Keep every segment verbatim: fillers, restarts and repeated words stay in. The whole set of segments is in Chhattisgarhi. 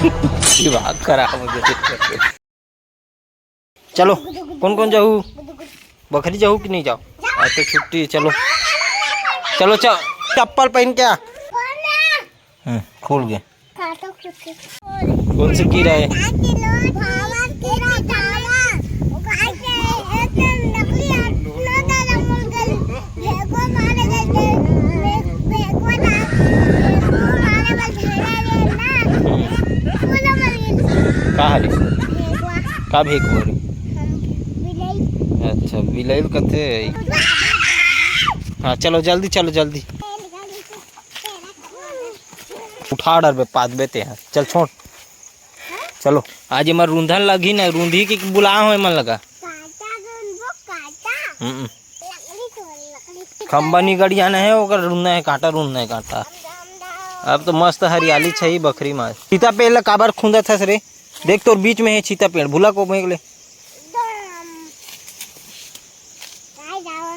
दिमाग खराब हो गया। चलो, कौन कौन जाहू? बखरी जाहू कि नहीं जाओ? आज तो छुट्टी है, चलो। चलो, चल, चप्पल पहन के आ। हम्म, खोल गए। कौन से कीड़ा है? का हरे? का भेकुआ रे? अच्छा, बिलई कथे। हाँ, चलो जल्दी, चलो जल्दी। उठा डरबे, पादबे ते ह। चल छोड़। चलो, आज एमन रूंधन लगही ना, रूंधी के बुला हो एमन लगा। हम्म। खंबा नी गड़ियाना है, ओकर रूंधना है कांटा, रूंधना है कांटा। अब तो मस्त हरियाली छही बखरी मा। सीता पेड़ ला काबर खुंदत हस रे? देख, तोर बीच में है सीता पेड़, भूला को फेंक ले। काय जाओ?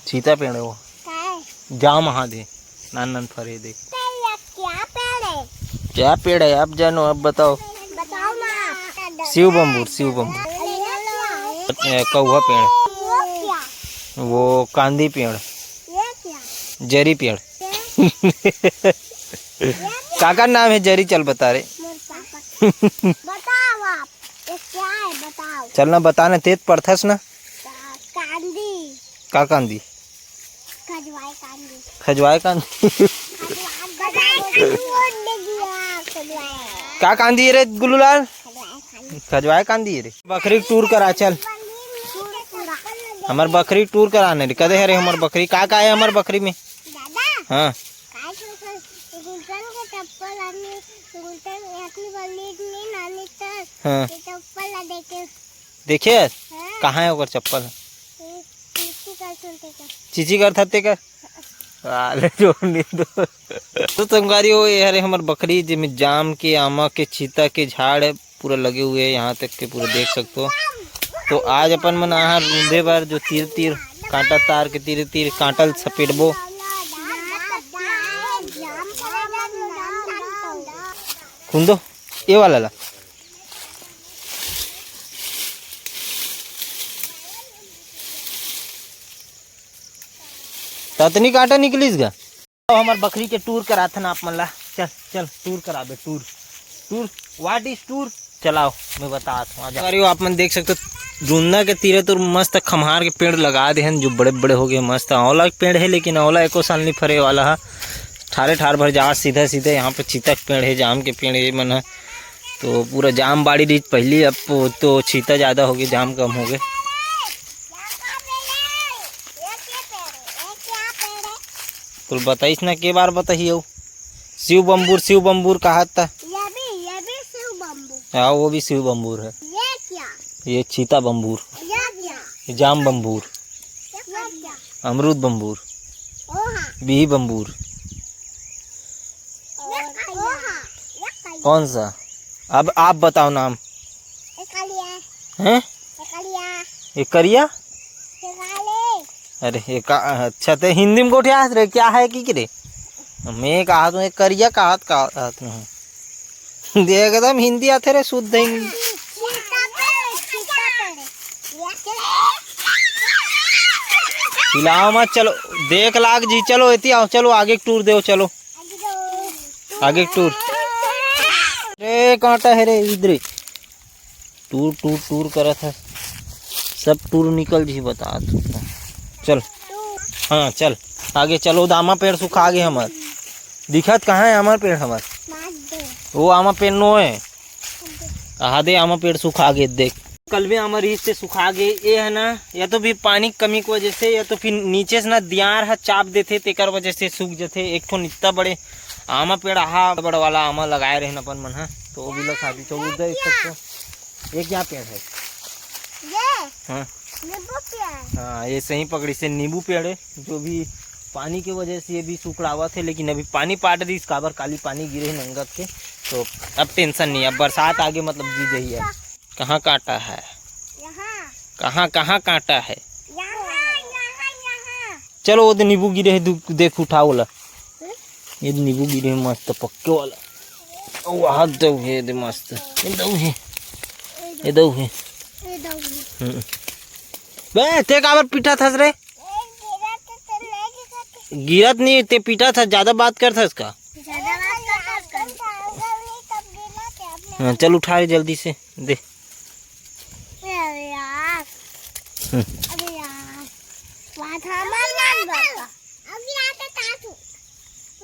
सीता पेड़ है वो। काय? जाम हा दे, नान नान फरे देख। तेरा क्या पेड़ है? क्या पेड़ है आप जानो, आप बताओ। बताओ ना। शिव बम्बूर, शिव बम्बूर। ये क्या है? ए, कौआ पेड़। वो क्या? वो कांदी पेड़। ये क्या? जरी पेड़। ये? काका नाम है जरी, चल बता रे। मोर पापा। बताओ आप, ये क्या है, बताओ। चल ना, बता ना, तेज पढ़थस ना। का-, कांदी। का कांदी? खजवाए कांदी। खजवाए कांदी। खजवाए कांदी। का कांदी रे गुल्लूलाल? खजवाए कांदी। खजवाए कांदी रे। बकरी के टूर करा, चल। टूर करा। हमर बकरी के टूर कराने रे। कदे हरे हमर बकरी? का का है हमर बकरी में? दादा। हाँ। काय तो सर, गुलशन के चप्पल आनी, गुलशन अपनी बल्ली नहीं नानी तर, हाँ। ये चप्पल ला देखे। देखे? हाँ। कहाँ है ओकर चप्पल? ये चीची कर सुनते कर। चीची कर थते कर? साले जोड़ नहीं दो। तो संगवारी हो, ये हरे हमर बकरी, जेमे जाम के, आमा के, चीता के झाड़ है, पूरा लगे हुए हैं, यहाँ तक के पूरा देख सकते हो। तो आज अपन मन आहा रूंधे बर, जो तीर तीर कांटा तार के तीर तीर कांटा ल सपेटबो। खुंदो, ये वाला ला। ततनी कांटा निकलिस गा। तो हमर बकरी के टूर कराथन आप मन ला। चल, चल, टूर कराबे, tour. Tour, what is tour? चलाओ, मैं बतात हूँ, आ जाओ। अरे, आप मन देख सकते हो, रूंधा के तीरे तो मस्त खम्हार के पेड़ लगा दे हन, जो बड़े-बड़े हो गए, मस्त आंवला के पेड़ है, लेकिन आंवला एको साल नहीं फरे वाला है। ठारे ठार भर जा सीधा सीधा, यहाँ पे चीता के पेड़ है, जाम के पेड़ है, मन है। तो पूरा जाम बाड़ी रही पहली, अब तो चीता ज़्यादा हो गए, जाम कम हो गए। कुल बताइस ना, के बार बताही हो? शिव बम्बूर, शिव बम्बूर कहा था। ये भी, ये भी शिव बम्बूर। हाँ, वो भी शिव बम्बूर है। ये क्या? ये चीता बम्बूर। ये क्या? ये जाम बम्बूर। ये क्या? अमरूद बम्बूर। ओहा। बिही बम्बूर। ये क्या? ओहा। ये क्या? कौन सा? अब आप बताओ नाम। ये कालिया। हैं? ये कालिया। ये करिया? ये काले। अरे, ये का, अच्छा, ते हिंदी में गोठियास रे, क्या है कि रे? मैं कहा तू, ये करिया कहा, कहा तू। दे, एकदम हिंदी आथे रे, शुद्ध हिंदी। हिलाओ मत, चलो, देख लाग जी, चलो, एती आओ, चलो, आगे टूर दो, चलो। आगे टूर। अरे, कांटा है रे, इधरे। टूर, टूर, टूर करत है। सब टूर निकल जी, बता तू। चल। हाँ, चल। आगे चलो, आमा पेड़ सुखा गे हमर। दिखत कहाँ है आमा पेड़ हमर? वो आमा पेड़ नो है। कहा दे, आमा पेड़ सुखा गे, देख। कलवे आमा रहिस ते सुखा गे। ये है ना, या तो फिर पानी की कमी की वजह से, या तो फिर नीचे से ना दियार ह चाप देथे, तेकर वजह से सूख जथे। एक ठो इतना बड़े आमा पेड़ आहा, बड़ वाला आमा लगाए रहे अपन मन ह, तो वो भी लखा दी। तो उधर एक ठो, ये क्या पेड़ है? ये हाँ। नींबू पेड़। हाँ, ये सही पकड़ी से नींबू पेड़ है, जो भी पानी की वजह से ये भी सुखड़ावत है, लेकिन अभी पानी पाट रही, काबर काली पानी गिरे है नंगत के, तो अब टेंशन नहीं, अब बरसात आगे मतलब जी गई है। कहाँ कांटा है? यहाँ। कहाँ, कहाँ कांटा है? यहाँ, यहाँ, यहाँ। चलो, वो तो नींबू गिरे है, दु-, देख, उठाओ ला। हम्म? ये तो नींबू गिरे है, मस्त पक्के वाला। ओ, हाथ दऊ हे, दे मस्त। ये दऊ हे। ये दऊ हे। ये दऊ हे। हम्म। बे, ते काबर पीटत हस रे? गिरत नहीं, ते पीटत हस, ज्यादा बात करत हस का? ज्यादा बात करत हस का? हाँ, चल उठा रे जल्दी से, दे। अरे यार। हम्म। अरे यार। बात हमार मान बाबा। अब गिरा के काटू।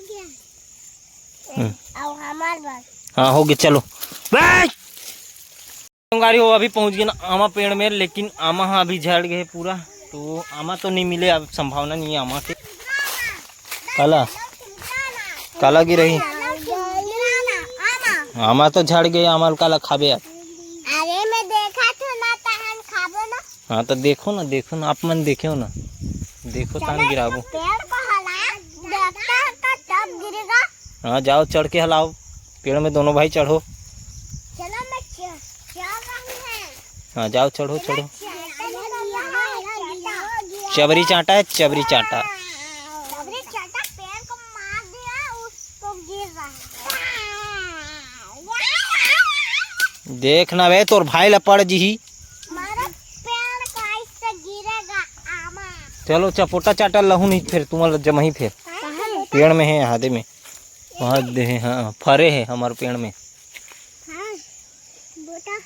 गिरा। हम्म। अब हमार बात। हाँ, हो गया, चलो। बस। संगवारी हो, अभी पहुंच गए ना आमा पेड़ में, लेकिन आमा हा अभी झड़ गए पूरा, तो आमा तो नहीं मिले, अब संभावना नहीं है आमा के। काला, काला गिरही। आमा तो झड़ गए, आमा काला खाबे अब। अरे मैं देखा था ना, तहन खाबो ना। हाँ, तो देखो ना, देखो ना, आप मन देखो ना, देखो, तहन गिराबो। पेड़ को हला, देखता है तो तब गिरेगा। हाँ, जाओ, चढ़ के हलाओ, पेड़ में दोनों भाई चढ़ो। चलो, मैं च-, चढ़ रही हूँ। हाँ, जाओ, चढ़ो, चढ़ो। चढ़ो, चढ़ो। चबरी चांटा है, चबरी चांटा। चबरी चांटा पेड़ को मार दिया, उसको गिर रहा है। देख ना बे, तोर भाई ला पड़ जीही। हमारा पेड़ कैसे गिरेगा आमा? चलो, चपोटा चाटा लहू नहीं, फिर तुम्हारा जमही फिर। कहाँ है? पेड़ में है, आधे में। वहाँ दे है, हाँ, फरे है हमारे पेड़ में। हाँ, बोटा।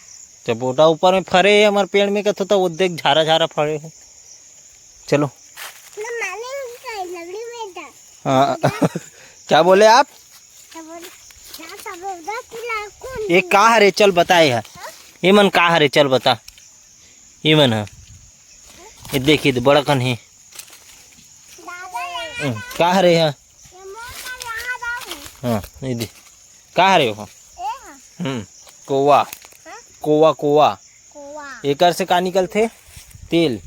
चपोटा ऊपर में फरे है हमारे पेड़ में, कथो तो वो देख, झारा झारा फरे है। चलो। ना, माने उनका लकड़ी में था। हाँ। क्या बोले आप? ये का हरे, चल बताए है। ये मन का हरे, चल बता। ये मन है। ये देखिए, तो बड़ा कन है। हम्म, का हरे है? हाँ, ये दे। का हरे हो? हम्म, कोवा। कोवा, कोवा। एकर से का निकलथे? तेल।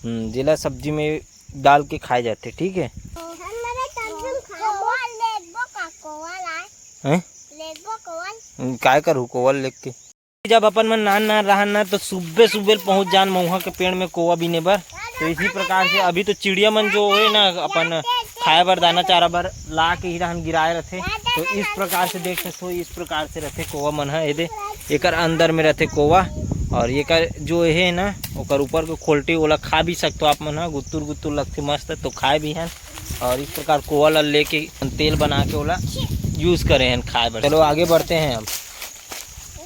हम्म, जेला सब्जी में डाल के खाए जाथे, ठीक है? कोवा लेबो का, कोवा लाए? हैं? लेबो कोवा। हम्म, काय करू कोवा लेके? जब अपन मन नान नान रहन ना, तो सुबह सुबह पहुंच जान महुआ के पेड़ में कोवा बीने बर। तो इसी प्रकार से अभी तो चिड़िया मन जो है ना, अपन खाए बर, दाना चारा बर ला के ही रहन गिराए रथे। तो इस प्रकार से देख सकते हो, इस प्रकार से रथे कोवा मन ह। ये दे, एकर अंदर में रथे कोवा, और एकर जो है ना, ओकर ऊपर के खोलटी, ओला खा भी सकते हो आप मन ह। गुत्तुर गुत्तुर लगथे मस्त, तो खाए भी हैं। और इस प्रकार कोवा ला लेके तेल बना के ओला यूज करे हैं खाए बर। चलो, आगे बढ़ते हैं हम।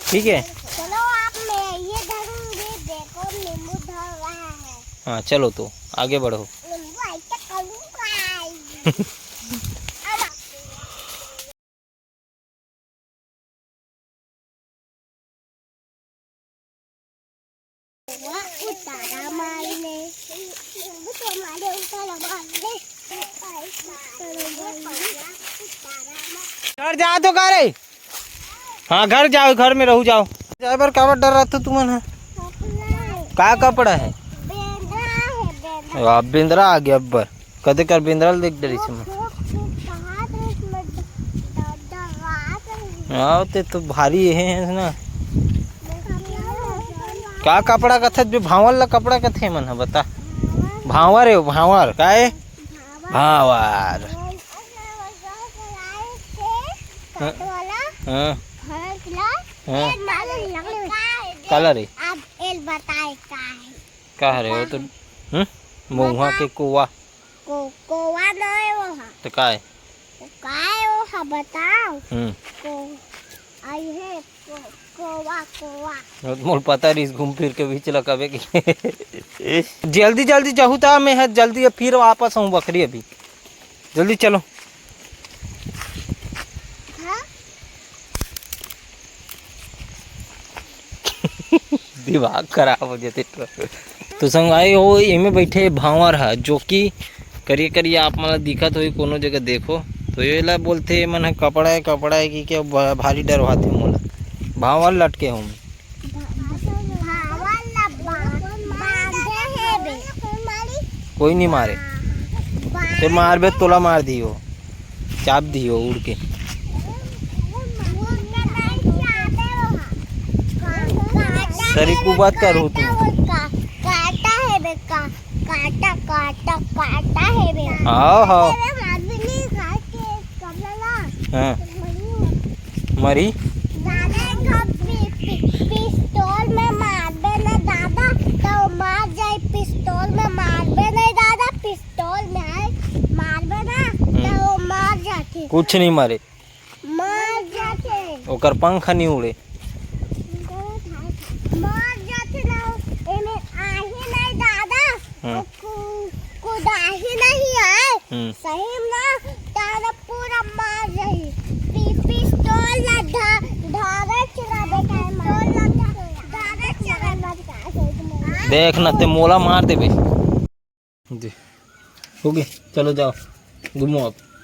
ठीक है। चलो, आप, मैं ये धरूंगी, देखो, नींबू धर रहा है। हाँ, चलो, तो आगे बढ़ो। नींबू ऐसे करूंगा। उतारा मार ले। घर जा तो का रे? हाँ, घर जाओ, घर में रहू, जाओ। जाए बर काबर डर रहा था तुमन है? का कपड़ा है? बेंदरा है, बेंदरा। वाह, बेंदरा आ गया अब्बर। कदे कर बेंदरा ल देख डरिस मैं। आओ, ते तो भारी हे, हे ना। का कपड़ा कथत बे? भांवर ला कपड़ा कथे मन ह, बता। भांवर हे, भांवर। का हे? भांवर। हाँ। हाँ। हाँ। काला रे। का हरे वो तो? हम्म? महुआ के कोवा। को-, कोवा नोहे वो हा। तो का हे? तो का हे वो हा, बताओ। हम्म। को-, आई हे, को-, कोवा, कोवा। मोर पता रहिस, घूम फिर के बीच ला कबे के। जल्दी, जल्दी जाहू ता, मैं ह जल्दी फिर वापस आहूं बखरी अभी। जल्दी चलो। हाँ? दिमाग खराब हो जाथे। तो संगवारी हो, एमे बैठे भांवर ह, जो कि करिया करिया आप मन ला दिखत होही कोनो जगह, देखो। तो ये ला बोलथे, एमन ह कपड़ा हे, कपड़ा हे कि क्या, ब-, भारी डरवाथे मोला। भांवर लटके हो। भांवर ला बा-, बांधे हे बे। कोई नहीं मारे। बा-, ते मारबे, तोला मार दियो। चाप दियो उड़ के। सरी कुबात कर हो तू। काटा हे बे, का-, काटा, काटा, काटा हे बे। हाँ, हाँ। अरे, मार भी नहीं, काट के कमला ला। हाँ। मरी। दादा, एक पि-, पि-, पिस्तौल में मारबे ना दादा, त ओ मार जाही। पिस्तौल में मारबे नहीं दादा, पिस्तौल में है, मारबे ना, त ओ मार जाथे। कुछ नहीं मारे। मर जाथे। ओकर पंख नहीं उड़े। मर जाथे ना, एमे आही नहीं दादा। हम्म। कु-, कुदाही नहीं है। हम्म। सही में ना, दादा पूरा मर जाही। पि-, पिस्तौल ला धा-, धारे चला दे, पिस्तौल ला धा-, धारे चला दे। देख ना, ते मोला मार देबे। जी, हो गए, चलो जाओ, घूमो आप।